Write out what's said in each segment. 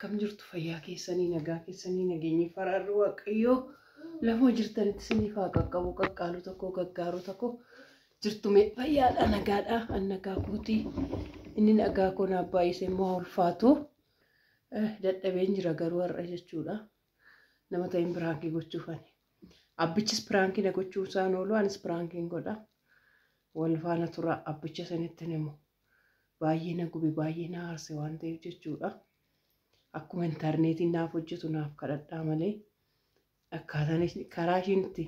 Akkam jirtu fayyaa keessanii nagaa keessanii nageenyi faraarri waaqayyoo lafuma jirtanitti isiniif haa qaqqabu qaqqaalu tokko gaggaaru tokko jirtu mee fayyaadha nagaadha an nagaa kootii inni nagaa koo naaf baay'ise immoo haa ulfaatu dadhabeen jira garuu har'a jechuudha nama ta'in piraankii gochuuf ani abbichis piraankii na gochuu isaan oolu anis piraankiin godha wal faana tura abbicha sanitti himu baay'ee na gube baay'ee na aarse waan ta'eef jechuudha. Akkuma intarneetiin naaf hojjetu naaf kadhadhaa malee akkaataan karaa ishiin itti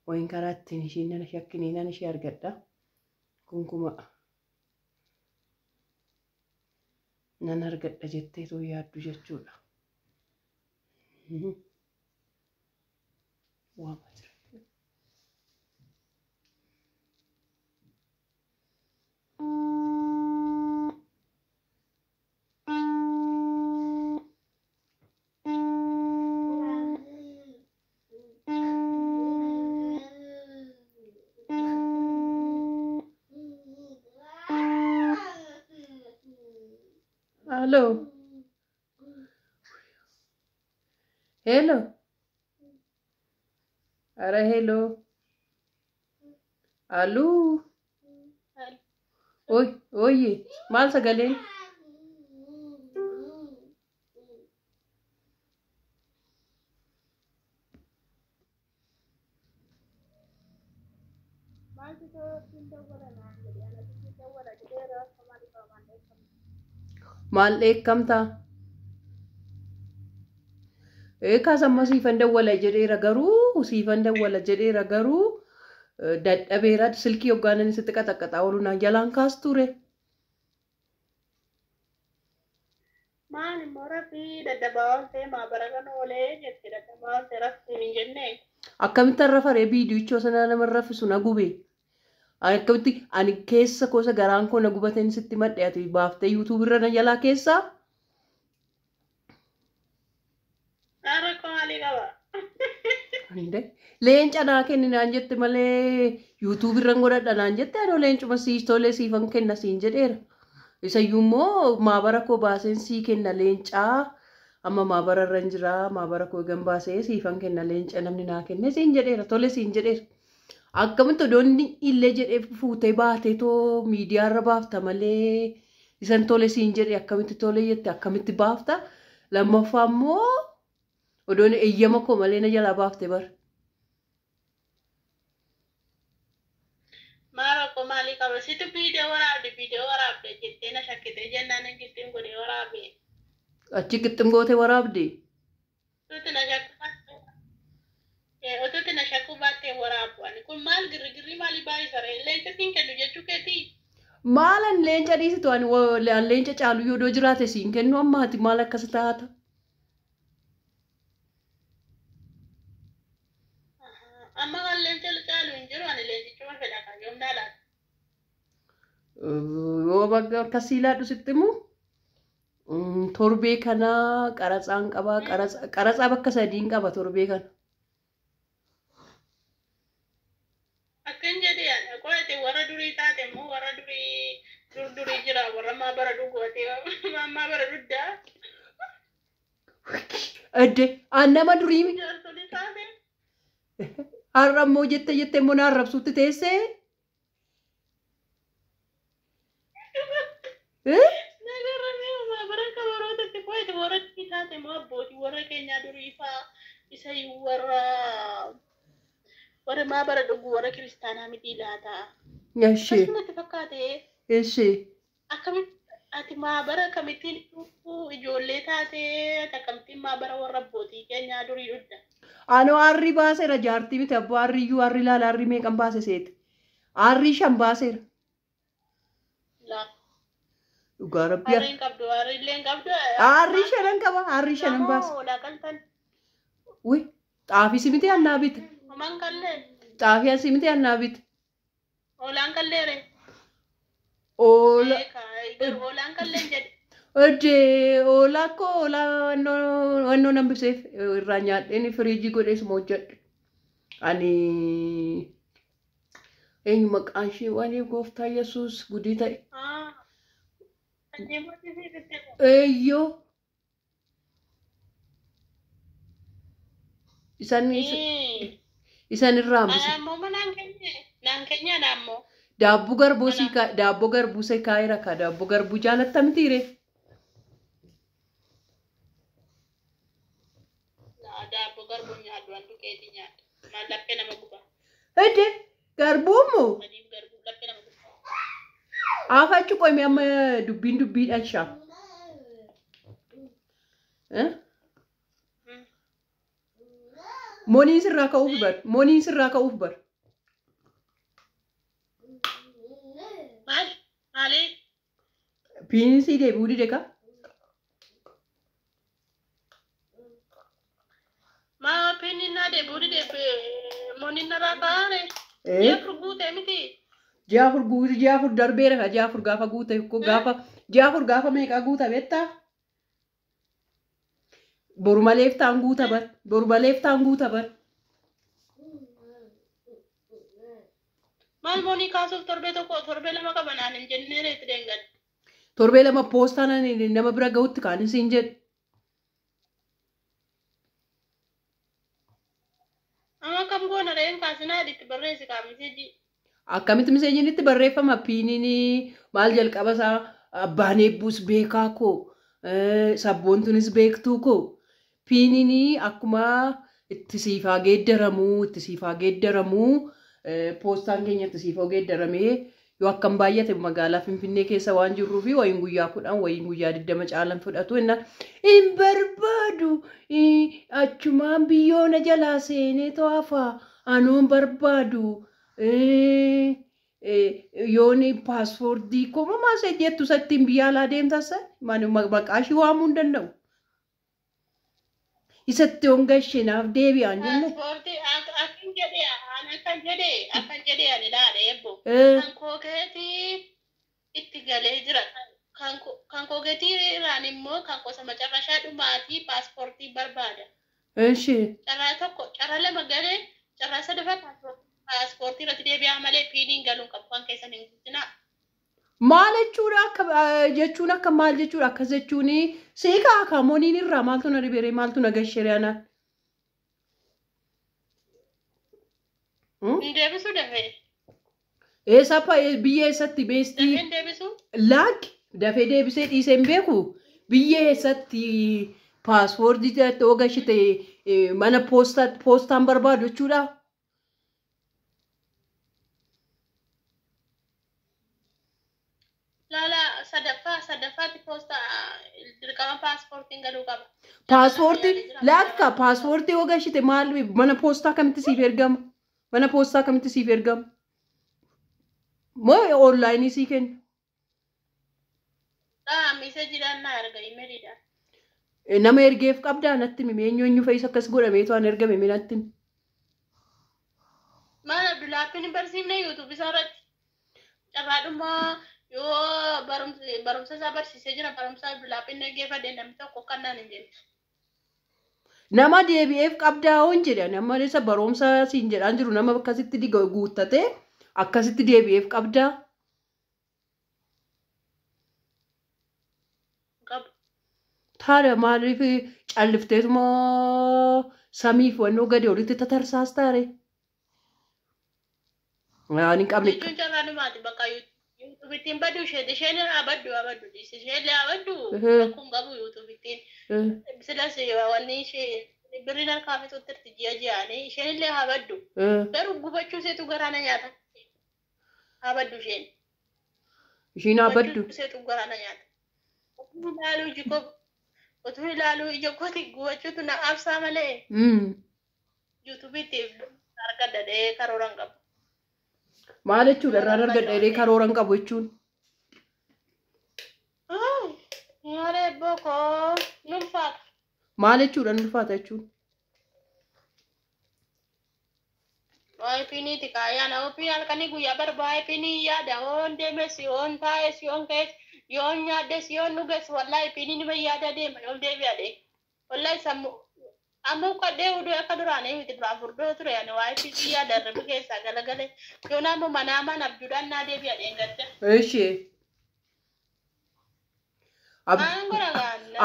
wayin karaa ittiin ishiin nana shakkinii nan ishee argadha. Kunkuma nan argadha jetteetoo yaaddu jechuudha. Waamaa jira. Hello. Hello. Ara hello. Aluu. Oy, oye, maal sagaleen? Maal dheekkamtaa? Eekaas amma siifan dawwala jedheera garuu siifan dawwala jedheera garuu dadhabeera silkii hoggaanan sitti qaxaqqaxaa oolu naan jalaan kaas ture. Maal immoo rafii dadhabaa ooltee maabara kan oolee jette dadhabaa ooltee rafii hin jenne. Akkamittan rafaree viidiyichoo sana nama raffisu na gube. Akkamitti ani keessa koosa garaan koo na gubateen sitti madhe ati baaftee yuutuub irra na jalaa keessaa. Rakkoo maalii qaba? Leenca naa kenni naan jette malee yuutuub irra godhadha naan jette anoo leencuma sii tolee siifan kenna siin jedheera. Isayyuu immoo maabara koo baaseen sii kenna leencaa amma maabara irra hin jira maabara koo egan baasee siifan kenna leenca namni naa kenne siin jedheera tole siin jedheera. Akkamitti odoonni illee jedhee fuutee baatee too miidiyaarra baafta malee isan tole siin jedhe akkamitti tole jette akkamitti baafta lammaffaa immoo odoon eeyyama koo malee na jalaa baafte bara. Maal rakkoo maalii qaba? Situ viidiyoo waraabde viidiyoo waraabde jettee na shakkitee jennaan qixxin godhee waraabe. Achi qixxin gootee waraabde? Utuutti na shakkuu baattee utuutti na shakkuu baattee waraabu ani kun maal girrigirri maalii baay'isare leenca siin kennu jechuu keetii? Maalan leenca dhiisitu ani leenca caalu yoo jiraate siin kennu ammaati maal akkas taata? Amma kan leenca caalu hin jiru ani leencichuma fedha kan yoomnaa laata? Yoo akkasii laadhu sitti himu torbee kana qaratsaan qaba qaratsaa bakka sadiin qaba torbee kana. Akkan jedhee qo'ate warra durii taate immoo warra durii dur durii jira warra ammaa bara dhugootee ammaa bara duddaa. Adde an nama durii Jaarsolii taate. Har'a immoo jette jette immoo na arrabsuutti teessee. Nagarramee maabara kabarootatti qo'ate warra durii taate immoo abbootii warra keenyaa durii faa isa warra warra maabara dhugu warra kiristaanaa miti laata. Ishee. Akkasumatti fakkaate. Ishee. Akkamitti ati maabara akkamittiin ijoollee taate ati akkamittiin maabara warra abbootii keenyaa durii dhugda. Anoo arrii baaseera jaartii miti abbaa arrii iyyuu arrii laala arrii meeqan baase seete. Arrii 5 baaseera. Dhugaa rabbi. Harriin qabdu harriillee hin qabdu. Arrii 5 qaba arrii 5 baase. Hoolaa qaltan. Uy xaafii si miti annaa bite. Homaan qallee. Xaafii asi miti annaa bite. Hoolaan qalleere. Oola. Hoolaan qalleen jedhe. Ojee hoolaa koo hoolaa wannoo nan biseef irraa nyaadheen firiijii godhee suma hojjedhe. Ani eenyu maqaan ishee waan gooftaa Yesuus gudii ta'e. Eeyyoo. Isan isan irraa hambise. Ana ammoo naan kennee naan kennee ana ammoo. Daabboo garbuu sii daabboo garbuu see kaayira ka daabboo garbuu jaalatta mitiire. Daabboo garbuu nyaadhu waan duqeetii nyaadhu. Maal laphee nama guba. Ede garbuu moo? Adiif garbuu laphee nama guba. Afachu qoyme amma dubbiin dubbiidhaan shaa. Moniin sirraa ka'uuf bar. Moniin sirraa ka'uuf bar. Maal? Maali? Piinsii deebi'uu dide ka? Maa piinni naa deebi'uu dide moniin narraa ka'aare. Ji'a afur guutee miti. Ji'a afur guute ji'a afur darbeera ka ji'a afur gaafa guute gaafa ji'a afur gaafa meeqaa guuta beektaa? Boru maleef ta'an guuta bar. Boru maleef ta'an guuta bar. Maal monii kaasuuf torbee tokko torbee lama qaba naan hin jennee reetti deengadde. Torbee lama poostaan nama bira gahutti kaan siin jedhu. Amma akkam goona re'een kaasinaa itti barreessi kaa miseejii. Akkamitti miseejiin itti barreeffama piiniin maal jalqaba isaa abbaan eebbuus beekaa koo sabboontunis beektuu koo piiniin akkuma itti siifaa geeddaramuu itti siifaa geeddaramuu poostaan keenya itti siifaa geeddaramee yoo akkam baay'ate magaalaa Finfinnee keessa waan jirruu fi wayiin guyyaa 10 wayiin guyyaa 20 caalan fudhatu innaan hin barbaadu achumaan biyyoona jalaa seenee to'afaa anuun barbaadu yooni paaspoortii koo mamaa see jettu sattiin biyya alaa deemtasa maqaa ishii waamuu hin danda'u. Isatti honga isheenaaf deebi'aan jenne. Paaspoortii akkan jedhee akkan jedhee akkan jedhee ani ilaale eebbo. Kan kookeetii itti galee jira. Kan kookeetii irraan immoo kan gosa macarrashaa dhumaatii paaspoortii barbaada. Eshi. Carraa tokko carraa lama galee carraa sadaffaa paaspoortii irratti deebi'aa malee piiniin galuun qabu kan keessan hin guutinaa. Maal jechuudha akka jechuun akka maal jechuudha akkas jechuun seeqa akka moniin irraa maaltu na dhibeere maaltu na gasheere ana. Hin deebisu dafee. Eessa biyya eessatti beestii? Dafee hin deebisu? Laakki dafee deebisee dhiisee hin beeku biyya eessatti paaspoortii oogashite mana poostaan barbaadu jechuudha. Lala sadaffaa sadaffaatti poostaa dirqama paaspoortiin galuu qaba. Paaspoortii laakka paaspoortii oogashite maal mana poostaa kamitti siif ergama? Mana poostaa kamitti siif ergama? Moo onlaayinii sii kenna? Miseejiidhaan naa erga imeeliidhaan. Nama ergeef qabdaa natti himi eenyu eenyu fa'is akkas godhameetu an ergame mee natti himi. Maal Abdullaappiin hin barsiifne yuutuub isaa irratti carraadhumaa yoo barumsa isaa barsiisee jira barumsa Abdullaappiin dhaggeeffadhe namni tokko kan naan hin jenne. Nama deebi'eef qabdaa hoon jedhan amma isa barumsa siin jedhaan jiru nama akkasitti guuttatee akkasitti deebi'eef qabdaa. Qabu. Taara maaliif callifteetuma samiif wannoo gadi olitti tatarsaas taare? Waan hin qabne. Jechuun carraadhumaati bakka yuutuubittiin baddu isheen isheen abaddu abaddu isheen illee abaddu akkuma qabu yuutuubittiin. Silas wanni ishee birriin harkaa fixutti ji'a ji'aanii isheen illee abaddu. Garuu gubachuu isheetu garaana nyaata. Abaddu isheen. Ishiin abaddu. Gubachuu isheetu garaana nyaata. Utuu ilaaluu iji koo utuu ilaaluu ija kooti gubachuutu na absaa malee yuutuubitti argadha dhee karoora hin qabu. Maal jechuudha irraan argadha jedhee karoora hin qabu jechuun. Maal eebboo koo nulfaata. Maal jechuudha nulfaata jechuun. Waa'ee piiniiti kaayaan oopii halkanii guyyaa barba waa'ee piinii yaada oon deemes yoon taa'es yoon ka'es yoon nyaadhes yoon dhuges wallaahi piinii nima yaada deema yoon deebi'a dhee wallaahi sammuu ammoo qadhee uduu akka duraanii miti duraan furdoo ture ani waa'ee piinii yaada irra keessaa galagale yoon ammoo manaamaan abjuudhaan naa deebi'a dhee gadda. Ishee.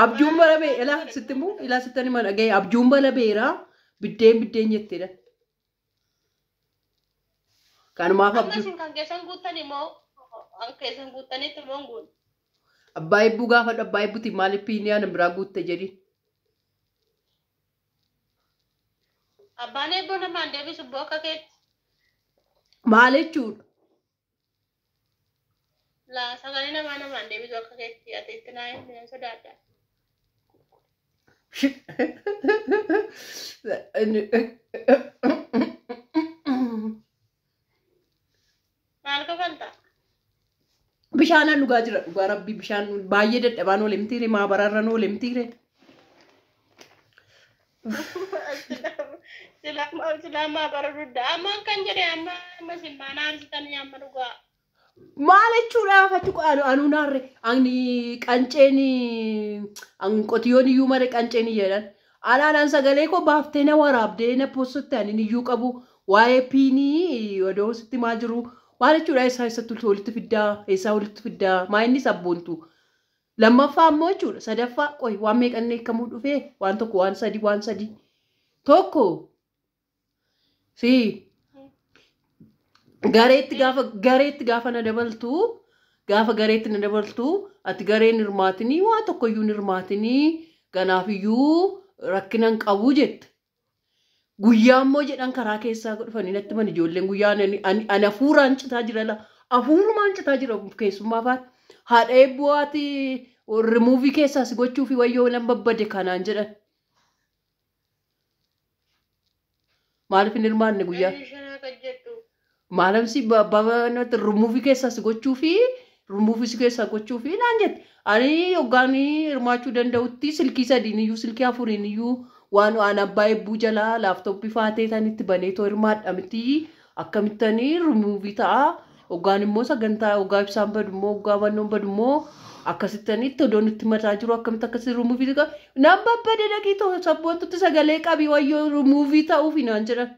Abjuun bara bee ilaa sitti immoo ilaa sitti anima dhaga'e abjuun bara beeraa Biddeen biddeen jetteedha. Kanumaaf Amma abjuu. isin kan keessan guuttan immoo kan keessan guuttanitti immoo hin guunne. Abbaa eebbuu gaafadhu abbaa eebbuutiin maaliif piinii ana biraa guutte jedhi. Abbaan eebboo namaan deebisu boo akka keetti. Maal jechuudha? Laa sagalee namaa namaan deebisu akka keetti ati itti naa hin sodaadha. Maal kafalta? Bishaanan dhugaa jira dhugaa rabbii bishaan baay'ee dadhabaan oole mitiire maabararran oole mitiire. Silaamaa bara dudda. Amma kan jedhe amma amma simmaan aarsitanii amma dhugaa. Maal jechuudhaaf achi anuu naarre ani qanceen an qotiyyoon iyyuu malee qanceen jedhan. Alaalaan sagalee koo baaftee na waraabdee na postotti ani iyyuu qabu waa'ee piinii odoo sitti maa jiru maal jechuudha eessaa eessatti walitti fiddaa eessaa walitti fiddaa maa inni sabboontu. Lammaffaa immoo jechuudha sadaffaa qoy waan meeqannee kamuu dhufee waan tokko waan sadi waan sadi tokko si gareetti gaafa na dabaltu gaafa gareetti na dabaltu ati gareen hirmaatinii waan tokkoyyuu hin hirmaatinii ganaafiyyuu rakkina hin qabu jette. Guyyaa immoo jedhan karaa keessaa dhufanii natti man ijoolleen guyyaa ani hafuuraan citaa jira la hafuurumaan citaa jira keessummaa faana. Haadha eebboo ati rimuuvii keessaa si gochuu fi wayyoo nan babbade kanaan jedhan. Maaliif hin hirmaanne guyyaa? Shanaa kan jettu. Maalamsi babanatti rimuuvii keessaa si gochuu fi rimuuvii si keessaa gochuu fi naan jette. Ani hoggaan hirmaachuu danda'utti silkii sadiin iyyuu silkii afuriin iyyuu waan waan abbaa eebbuu jalaa laaptooppii faatee tanitti banee too hirmaadha miti akkamittanii rimuuvii ta'a. Hoggaan immoo sagantaa hoggaa ibsaan badu immoo hoggaa bannoon badu immoo akkasittanii itti odoon itti mataa jiru akkamitti akkasitti rimuuvii ta'a. Nan babbade dhaqii too sabboontutti sagalee qabi wayyoo rimuuvii ta'uufi naan jedhan.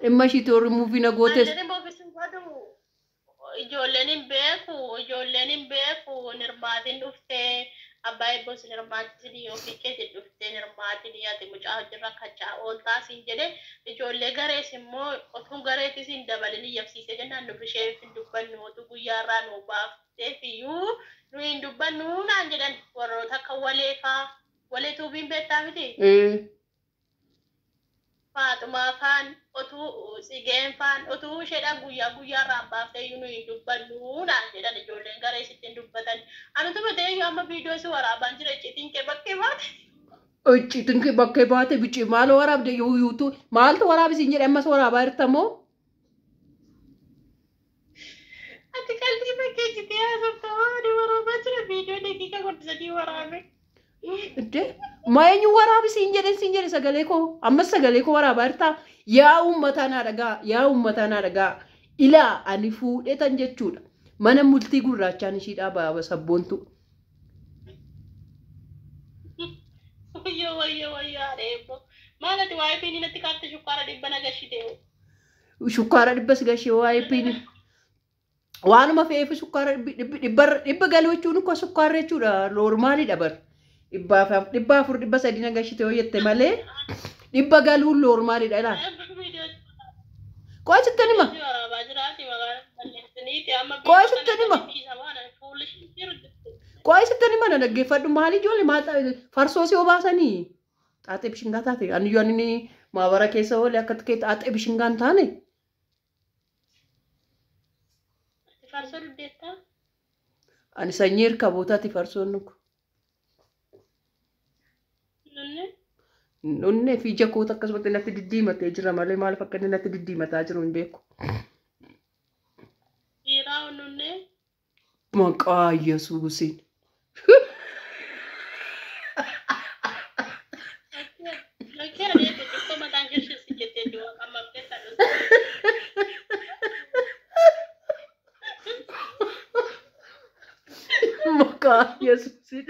Dhimma ishiitii rimuuvii na gootes. Ani immoo ofiisin godhu ijoolleen hin beeku ijoolleen hin beeku hirmaatiin dhuftee abbaa eebboo sin hirmaatiin ofii keetiin dhuftee hirmaatiin ati mucaa hojiirra kachaa ooltaa siin jedhe ijoollee garees immoo otuun gareetis hin dabalin iyyabsiisee jennaan nu isheef hin dubbannu otuu guyyaarraa nu baafteef iyyuu nu hin dubbannu naan jedhan warroota akka walee faa walee tuubiin beektaa miti. Faaxumaa faan otuu tsigeen faan otuu isheedhaan guyyaa guyyaarraan baaftee iyyuu nu hin dubbannu naan jedhan ijoolleen garee sitti hin dubbatan. Anutuma ta'e iyyuu amma viidiyoo si waraabaan jira icciitiin kee bakkee baate. Icciitiin kee bakkee baate bici maal waraabde yuutuu maaltu waraabisiin jedhe ammas waraabaa jirtamoo? Ati qalbii bakkee icciitii haasofta waan waraabaa jira viidiyoo daqiiqa 13 waraabe. Iddee maa eenyu waraabisiin jedhe siin jedhe sagalee koo ammas sagalee koo waraabaa jirtaa? Yaa uummataa naa dhagaa yaa uummataa naa dhagaa ilaa ani fuudhee tan jechuudha. Mana multii gurraachaan ishiidhaa baaba sabboontu. Wayyoo wayyoo wayyoo haadha eebboo. Maal ati waa'ee piinii natti kaafte shukkaara dhibba na gashitee. Shukkaara dhibba si gashee waa'ee piinii. Waanuma fe'eef shukkaara dhibba galuu jechuun ukkoo shukkaara jechuudha noormaalidha bar. 400 300 na gashite yoo jette malee dhibba galuun noormaalidha ilaa. Qo'aa sittan hima. Qo'aa sittan hima. Qo'aa sittan hima na dhaggeeffadhu maali ijoollee maal farsoo si obaasanii xaaxee bishingaa taate ani iyyuu ani maabara keessa oole akka kee xaaxee bishingaa hin taane. Farsoo duddeettaa? Ani sanyii hirkabootaati farsoon nuku. Nunne? Nunne fi ija koota akkasumatti natti diddiimatee jira malee maaliif akka inni natti diddiimataa jiru hin beeku. Dhiiraa nunne? Maqaa Yesuusiin. Lakkee adeemu xiqqoo mataan shirshirsi jettee du'a qammamtee sadhuusa. Maqaa Yesuusiin.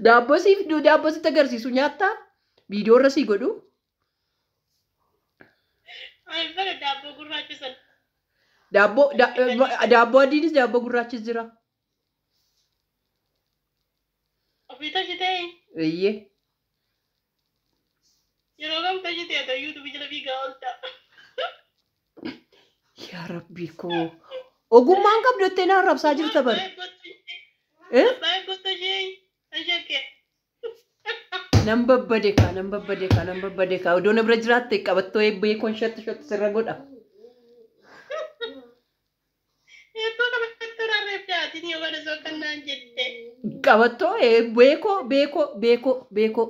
Daabboo siif daabboo sitti agarsiisu nyaattaa? Viidiyoo irra sii godhu. Ani bara daabboo gurraacha sana. Daabboo adiinis daabboo gurraachis jira. Ofii tolchitee? Eeyyee. ta'e yuutuubii jala fiigaa oolta. Yaa Rabbii koo. Ogummaan qabdu jettee na arrabsaa jirta bari. Abbaa eebbottu ishee hin. Nan babbade kaa, nan babbade kaa, nan babbade kaa. Odoo na bira jiraatte qabattoo eebbee koon shatti shatti sirra godha. Eebboo qabattoo rarreef dhiyaatiin yoo godhe soo kan naan jette. Qabattoo beekoo beekoo beekoo beekoo.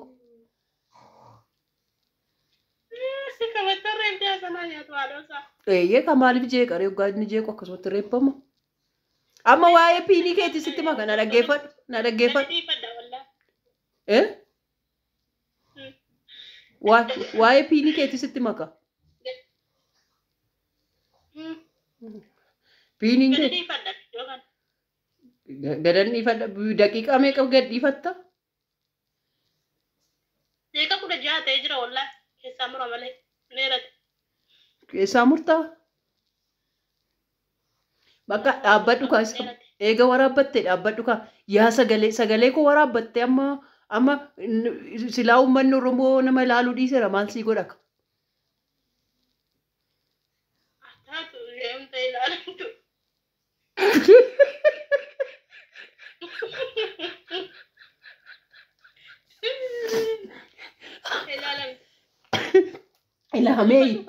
Qabattoo reef dhiyaa sanaa nyaatu haadhoosaa. Eeyyee kan maaliif jeeqa ree hoggaa inni jeequ akkasumatti reebbama. Amma waa'ee piinii keetii sitti maka na dhaggeeffadhu na dhaggeeffadhu. Dhiifadha wallaa. Eh? Waa'ee piinii keetii sitti maka. Piiniin Gadi kee dhiifadha iddoo kana. Gadan dhiifadha daqiiqaa meeqa gad dhiifatta? Daqiiqa 16 ta'ee jira wallaa keessaa mura malee. Neerate. Keessaa murtaa? Bakka dhaabbadhu kaa eega waraabbatte dhaabbadhu kaa yaa sagalee sagalee koo waraabbatte amma amma silaa uummanni Oromoo nama ilaaluu dhiiseera maal sii godha ka? Taatu deemtee ilaalamtu. Ilaalamtu. Ilaamee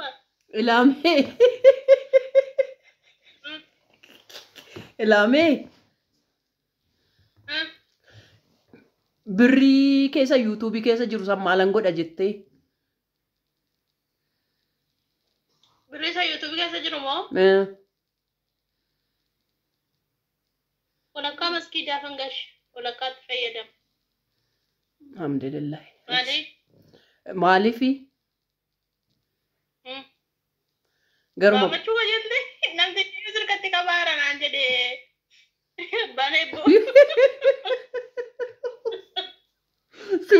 ilaamee ilaamee birrii keessa yuutuubii keessa jiru san maalan godha jettee? Birrii isa yuutuubii keessa jiru moo? Walakkaa maskii daafan gash walakkaatti fayyadamu. Alhamdulillah. Maali? Maaliifi? Garuma Gaafachuu wajjillee namtichi sirkatti qabaara naan jedhee abbaan eebboo. Si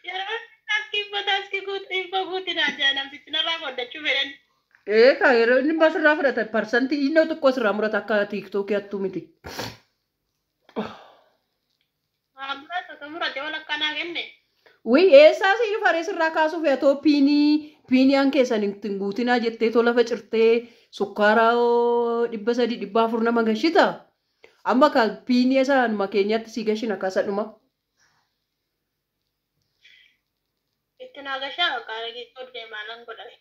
Yeroo taaskii immoo taaskii guutuu info guutii naan jedha namtichi narraa qoddachuu fedhan. Ee kaa yeroo inni basirraa fudhata parsantii inni xiqqoo sirraa murata akka tiiktookii hattuu miti. Haa murata murate walakkaa naa kenne. Wii eessaa si faree sirraa kaasuuf yaa too piinii piiniyaan keessan ittiin guutinaa jettee too lafa cirtee sukkaara 300 400 nama gashita. Amma ka piinii isaanuma keenyatti si gashina kasadhuma. Itti naa gashaa bakka deemaa nan godhame.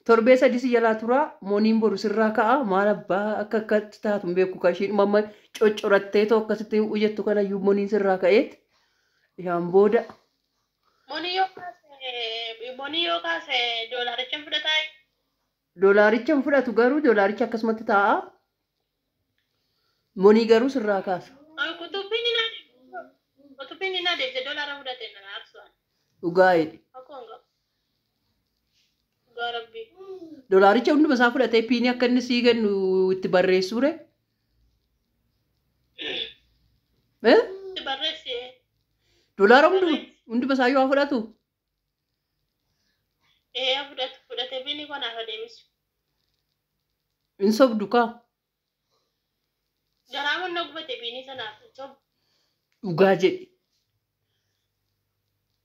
Torbee 3 si jalaa turaa mooniin boru sirraa ka'a maal abbaa akka akkatti taatu hin beeku kashiin mamma coccorattee too akkasitti hojjettu kanayyuu mooniin sirraa ka'eet. Isaan booda Monii yoo kaase doolaaricha fudhataa. Doolaaricha hin fudhatu garuu doolaaricha akkasumatti taa'a. Monii garuu sirraa kaasa. Kutubbiin naa deebise doolaara fudhate na aarsuudhaan. Dhugaa jedhe. Akkuma hin qabu. Dhugaa rabbii. Doolaaricha hunduma isaa fudhatee piinii akka inni sii kennu itti barreessuure. Eh? Itti barreessi. Doolaara hunduma isaa yoo haa fudhatu. Ee fudhatu fudhatee piinii koo naaf adeemisu. Hin sobdu kaa. Garaa mun na gubate piinii sanaaf hin sobu. Dhugaa jedhe.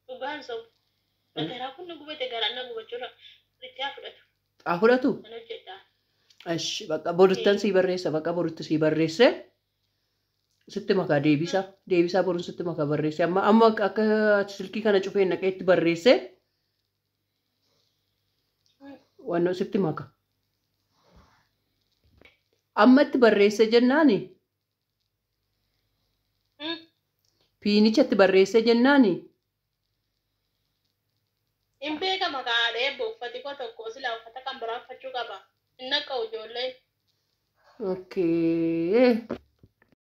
Dhugaa hin sobu. Garaa kun na gubate garaan na gubachuurra itti haa fudhatu. Haa fudhatu. Nan hojjedha. Ashi bakka boruttan sii barreessa bakka borutti sii barreesse. Sitti makaa deebisa deebisaa boruun sitti makaa barreesse amma amma akka silkii kana cufee naqee itti barreesse. Wannoo sitti maka. Amma itti barreesse jennaani piinicha itti barreesse jennaani Hin beekama kaadhee uffati koo tokko silaa uffata kan biraa uffachuu qaba. Hin naqqa'u ijoolleen. Okay.